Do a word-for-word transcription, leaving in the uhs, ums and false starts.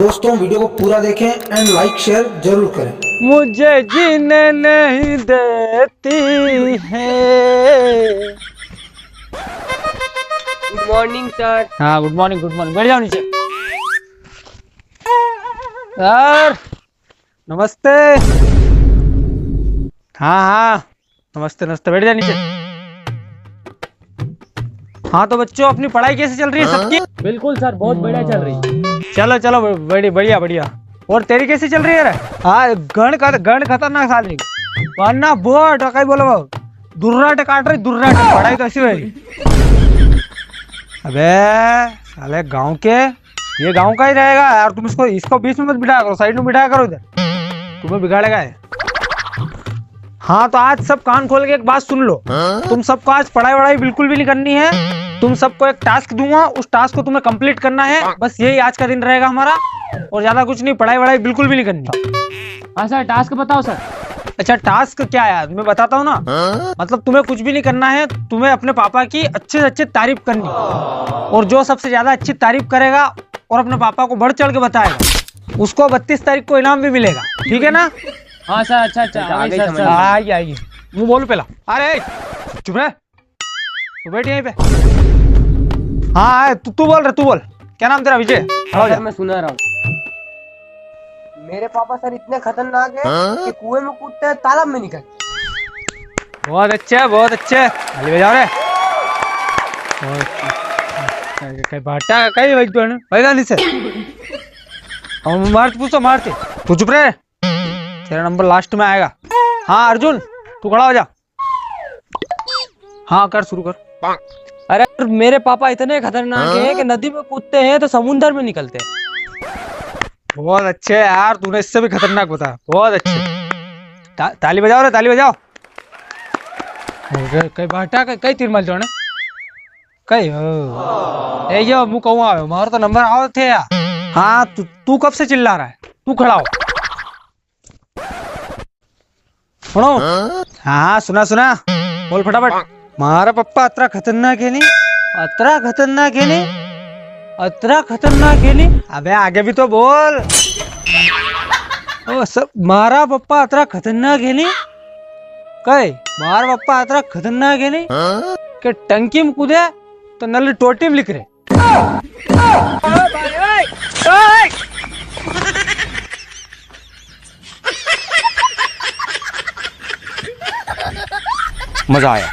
दोस्तों, वीडियो को पूरा देखें and like share जरूर करें। मुझे जीने नहीं देती है। गुड मॉर्निंग सर। हाँ, गुड मॉर्निंग, गुड मॉर्निंग। बैठ जाओ नीचे। सर, नमस्ते। हाँ, हाँ, नमस्ते, नमस्ते, बैठ जा नीचे। हाँ, तो बच्चों, अपनी पढ़ाई कैसी चल रही है सबकी? बिल्कुल सर, बहुत बढ़िया चल रही है। चलो, चलो, बड़ी, बढ़िया, बढ़िया। और तेरी कैसी चल रही है रे? हाँ, घण खत-, घण खतरनाक साल रही। वरना बोट, कई बोलो वो, दुर्राट काट रही, दुर्राट। पढ़ाई तो ऐसी हो रही। अबे, साले गांव के, ये गांव का ही रहेगा यार, तुम इसको, इसको बीच में मत बिठाया करो, साइड में बिठाया करो इधर, तुम्हें बिगाड़ेगा ये। हाँ, तो आज सब कान खोल के एक बात सुन लो। हाँ? तुम सबको आज पढ़ाई वढ़ाई बिल्कुल भी नहीं करनी है। तुम सबको एक टास्क दूंगा, उस टास्क को तुम्हें कंप्लीट करना है। बस यही आज का दिन रहेगा हमारा, और ज्यादा कुछ नहीं, पढ़ाई वढ़ाई बिल्कुल भी नहीं करनी। हाँ सर, टास्क बताओ सर। अच्छा, टास्क क्या है यार, मैं बताता हूँ ना। हाँ? मतलब, तुम्हें कुछ भी नहीं करना है, तुम्हें अपने पापा की अच्छे से अच्छी तारीफ करनी है। और जो सबसे ज्यादा अच्छी तारीफ करेगा और अपने पापा को बढ़ चढ़ के बताएगा, उसको बत्तीस तारीख को इनाम भी मिलेगा, ठीक है ना? हाँ सर, अच्छा, अच्छा, अच्छा, आ आ गई गई सर, समझ। समझ। आ गई, आ गई। मुंह बोल पहला। अरे, चुप रह। तू बैठ यहीं पे। हाँ, हाँ, तू, तू बोल रे, तू बोल। क्या नाम तेरा? विजय? खड़ा हो सर, जा। मैं सुना रहा हूँ। मेरे पापा सर इतने खतरनाक हैं हाँ? कि कुएं में कूदते हैं, तालाब में निकलते हैं। बहुत अच्छे, बहुत अच्छे। ताली बजाओ रे। बहुत अच्छे। कई, कई भाटा, कई भाई तो है ना? भाई गांधी से। और मार, तू पूछ तो, मार तू। तू चुप रहे। तेरा नंबर लास्ट में आएगा। हाँ अर्जुन, तू खड़ा हो जा। हाँ, कर, शुरू कर। अरे, मेरे पापा इतने खतरनाक हैं कि नदी में कूदते हैं तो समुंदर में निकलते हैं। बहुत अच्छे यार, तूने इससे भी खतरनाक बताया। बहुत अच्छे। ता-, ताली बजाओ रे, ताली बजाओ। अरे, कई भाटा, कई, कई तीर मार जाने। कई हो? ए, यो, मु कहूँ आवे, मारो तो नंबर आओ थे यार। हाँ, तू, तू कब से चिल्ला रहा है? तू खड़ा हो। सुनो। हाँ, हाँ, सुना, सुना। बोल फटाफट। मारा पप्पा अतरा खतरनाक है नी, अतरा खतरनाक है नी, अतरा खतरनाक है नी। अबे आगे भी तो बोल। ओ सब, मारा पप्पा अतरा खतरनाक है नी। कई, मारा पप्पा अतरा खतरनाक है नी। के टंकी में कूदे तो नली टोटी में लिकरे। मजा आया।